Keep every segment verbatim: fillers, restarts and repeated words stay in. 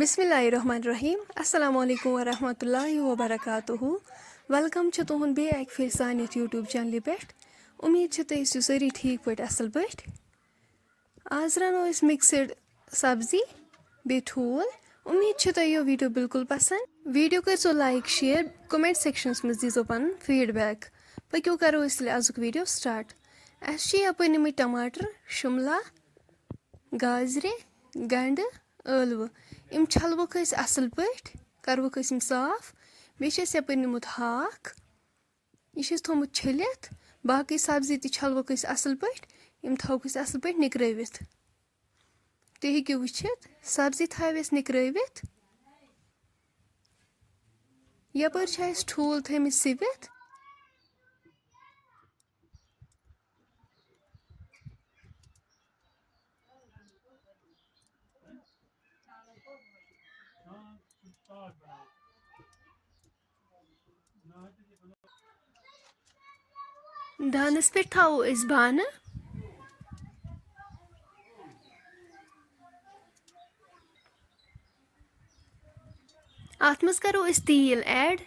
بسم اللہ الرحمن الرحیم۔ السلام علیکم ورحمۃ اللہ وبرکاتہ۔ ویلکم چھُ تُہُنٛد بیٚیہِ اَکہِ پھِرِ سانہِ یَتھ YouTube چینلہِ پٮ۪ٹھ۔ اُمید چھِ تُہۍ ٲسِو سٲری ٹھیٖک پٲٹھۍ، اَصٕل پٲٹھۍ۔ آز رَنو أسۍ مِکسٕڈ سبزی بیٚیہِ ٹھوٗل۔ اُمید چھِ تۄہہِ یہِ ویٖڈیو بِلکُل پَسنٛد۔ ویٖڈیو کٔرۍزیو لایِک، شِیَر، کَمٮ۪نٛٹ سٮ۪کشَنَس منٛز دیٖزیو پَنُن فیٖڈبیک۔ پٔکِو کَرو أسۍ تیٚلہِ آزُک ویٖڈیو سٹارٹ۔ اَسہِ چھِ یَپٲرۍ نِمٕتۍ ٹماٹر، شُملا، گازرِ، گنٛڈٕ، ٲلوٕ۔ یِم چھَلوکھ أسۍ اَصٕل پٲٹھۍ، کَروکھ أسۍ یِم صاف۔ بیٚیہِ چھِ اَسہِ یَپٲرۍ نیُمُت ہاکھ، یہِ چھِ اَسہِ تھوٚمُت چھٔلِتھ۔ باقٕے سبزی تہِ چھَلوکھ أسۍ اَصٕل پٲٹھۍ، یِم تھاووکھ أسۍ اَصٕل پٲٹھۍ نِکرٲوِتھ۔ تُہۍ ہیٚکِو وٕچھِتھ، سبزی تھاوِ اَسہِ نِکرٲوِتھ۔ یَپٲرۍ چھِ اَسہِ ٹھوٗل تھٲومٕتۍ سِوِتھ۔ دانَس پٮ۪ٹھ تھاوو أسۍ بانہٕ۔ اَتھ منٛز کَرو أسۍ تیٖل ایڈ۔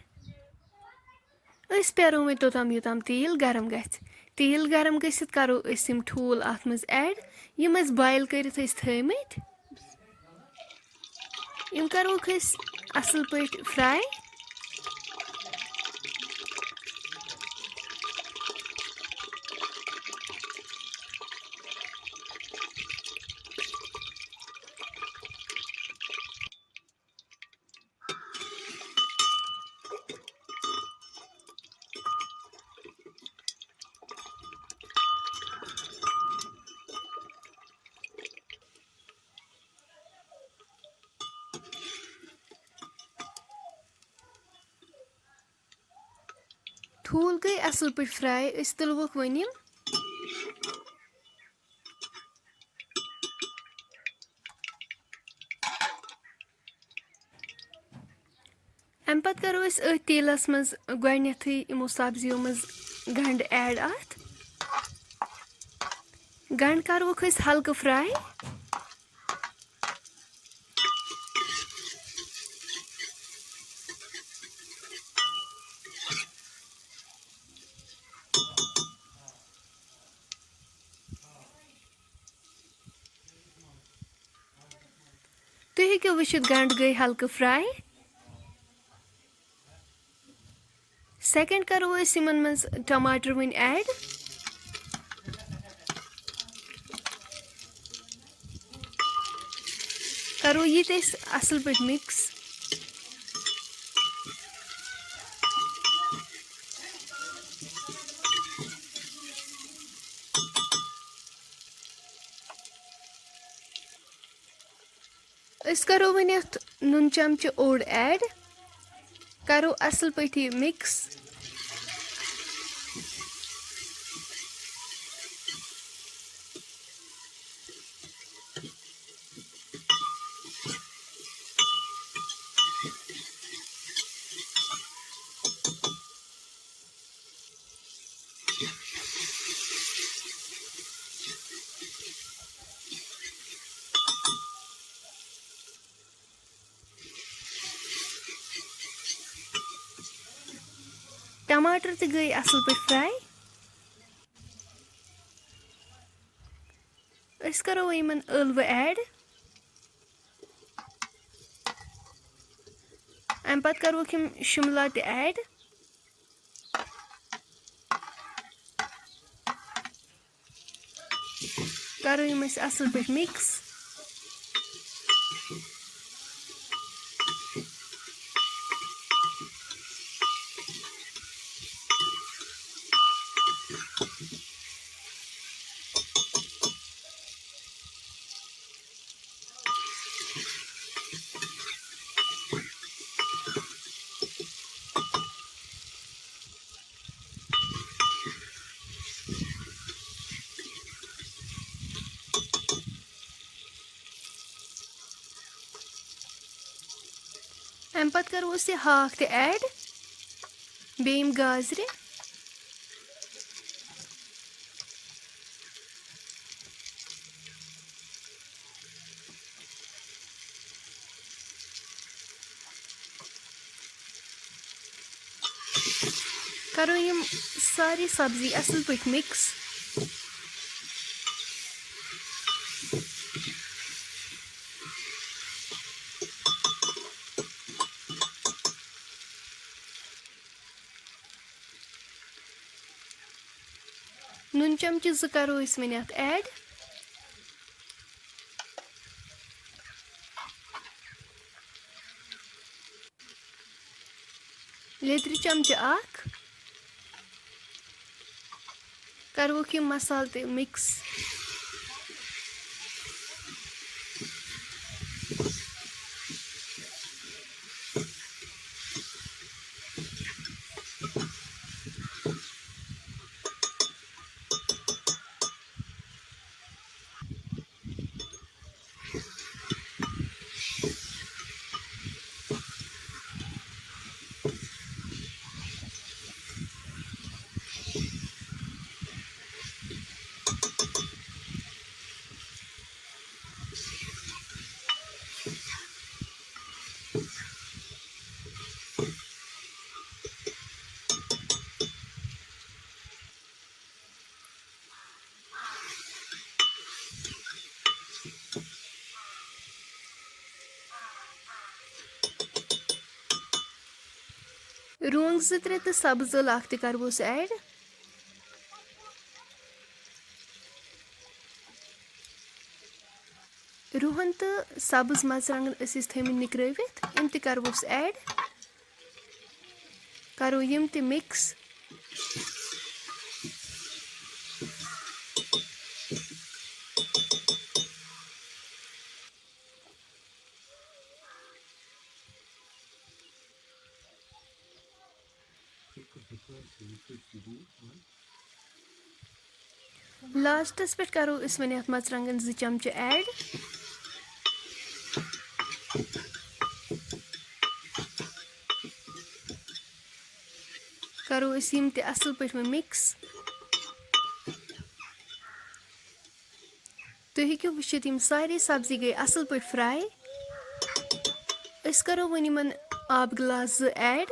أسۍ پیٛارو وۄنۍ توٚتام یوٚتام تیٖل گرم گژھِ۔ تیٖل گرم گٔژھِتھ کَرو أسۍ یِم ٹھوٗل اَتھ منٛز ایڈ، یِم أسۍ بویِل کٔرِتھ ٲسۍ تھٲومٕتۍ۔ یِم کَروکھ أسۍ اَصٕل پٲٹھۍ فراے۔ ٹھوٗل گٔے اَصٕل پٲٹھۍ فراے، أسۍ تُلوکھ وۄنۍ یِم۔ اَمہِ پَتہٕ کَرو أسۍ أتھۍ تیٖلَس منٛز گۄڈٕنٮ۪تھٕے یِمو سبزیو منٛز گنٛڈٕ ایڈ اَتھ۔ گنٛڈٕ کَروکھ أسۍ ہلکہٕ فراے۔ تُہۍ ہیٚکِو وٕچھِتھ، گنٛڈٕ گٔے ہلکہٕ فراے۔ سیکنڈ کرو أسۍ یِمن منٛز ٹماٹر وۄنۍ ایڈ۔ کرو یہِ تہِ أسۍ اصل پٲٹھۍ مِکس۔ أسۍ کرو وۄنۍ یتھ نُن چمچہٕ اوٚڑ ایڈ، کرو اصل پٲٹھۍ یہِ مِکس۔ ٹماٹر تہِ گٔے اصل پٲٹھۍ فراے۔ أسۍ کرو یِمن ٲلوٕ ایڈ۔ امہِ پتہٕ کروکھ یِم شملہ تہِ ایڈ۔ کرو یِم أسۍ اصل پٲٹھۍ مِکس۔ امہِ پتہٕ کرو أسۍ یہِ ہاکھ تہِ ایڈ، بیٚیہِ یِم گازرِ۔ کرو یِم ساری سبزی اصل پٲٹھۍ mix۔ نُن چمچہٕ زٕ کرو أسۍ وۄنۍ اَتھ add۔ لیٚدرِ چمچہٕ اکھ۔ کروکھ یِم مسالہٕ تہِ mix۔ رونٛگ زٕ ترٛےٚ تہٕ سبٕز ٲلہٕ اکھ تہِ کرہوس add۔ رُہن تہٕ سبٕز مرژٕوانٛگن ٲسۍ أسۍ تھٲومٕتۍ نِکرٲوِتھ، یِم تہِ کرہوس add۔ کرو یِم تہِ mix۔ لاسٹس پٮ۪ٹھ کرو أسۍ وۄنۍ یتھ مرژٕوانٛگن زٕ چمچہٕ add۔ کرو أسۍ یِم تہِ اصل پٲٹھۍ وۄنۍ mix۔ تُہۍ ہیٚکِو وٕچھِتھ، یِم سارے سبزی گٔے اصل پٲٹھۍ fry۔ أسۍ کرو وۄنۍ یِمن آبہٕ گلاس زٕ add۔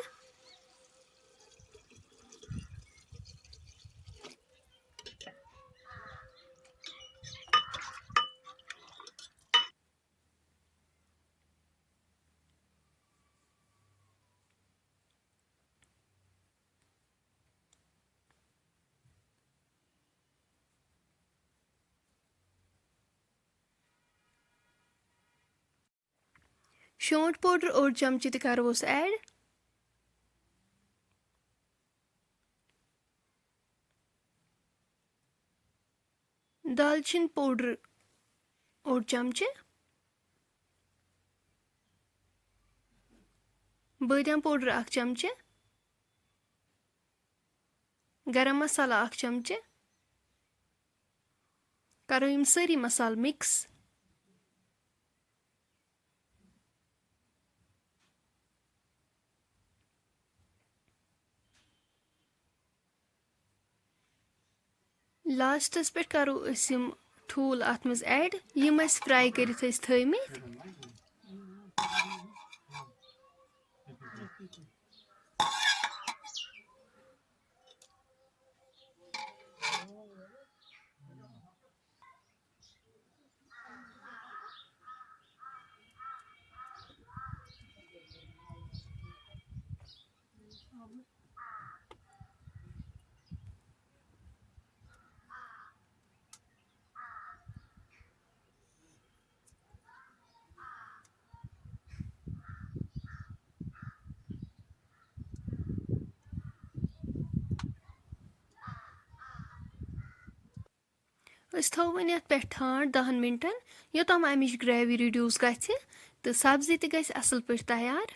شونٛٹھ powder اوٚڑ چمچہٕ تہِ کرہوس add۔ دالچیٖن powder اوٚڑ چمچہٕ۔ بٲدیان powder اکھ چمچہٕ۔ گرم مسالہ اکھ چمچہٕ۔ کرو یِم سٲری مسالہٕ mix۔ لاسٹس پٮ۪ٹھ کرو أسۍ یِم ٹھوٗل اتھ منٛز add، یِم اسہِ fry کٔرِتھ ٲسۍ تھٲومٕتۍ۔ أسۍ تھاوو وۄنۍ یَتھ پٮ۪ٹھ ٹھانٛڈ دَہَن مِنٹَن، یوٚتام اَمِچ gravy reduce گژھِ تہٕ سبزی تہِ گژھِ اَصٕل پٲٹھۍ تیار۔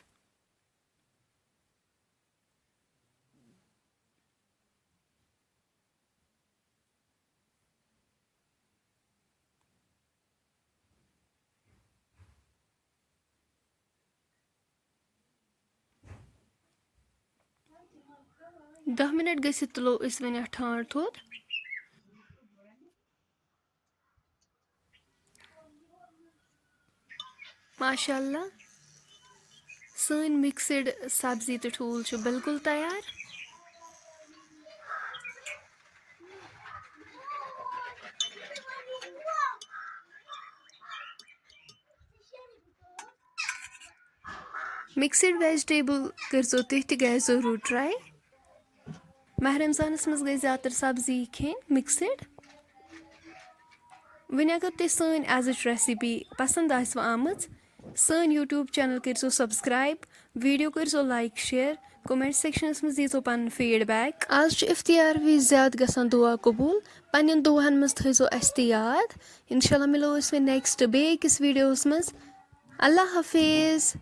دَہ مِنَٹ گٔژھِتھ تُلو أسۍ وۄنۍ اَتھ ٹھانٛڈ تھوٚد۔ ماشاء اللہ، سٲنۍ mixed سبزی تہٕ ٹھوٗل چھُ بالکل تیار۔ Mixed vegetable کٔرۍزیو تُہۍ تہِ گَرِ ضروٗر try. ماہ رمضانَس منٛز گٔے زیادٕ تر سبزی کھیٚنۍ mixed. وۄنۍ اگر تۄہہِ سٲنۍ آزٕچ recipe پسنٛد آسِوٕ آمٕژ، سٲنۍ YouTube channel کٔرۍزیو subscribe، video کٔرۍزیو like، share، comment sectionَس منٛز دیٖزیو پنُن feedback. آز چھُ افطار وِزِ زیادٕ گژھان دُعا قبوٗل، پنٛنٮ۪ن دُعاہَن منٛز تھٲیزیو اَسہِ تہِ یاد. انشاءاللہ مِلو أسۍ وۄنۍ next بیٚیہِ أکِس videoہَس منٛز. اللہ حافظ.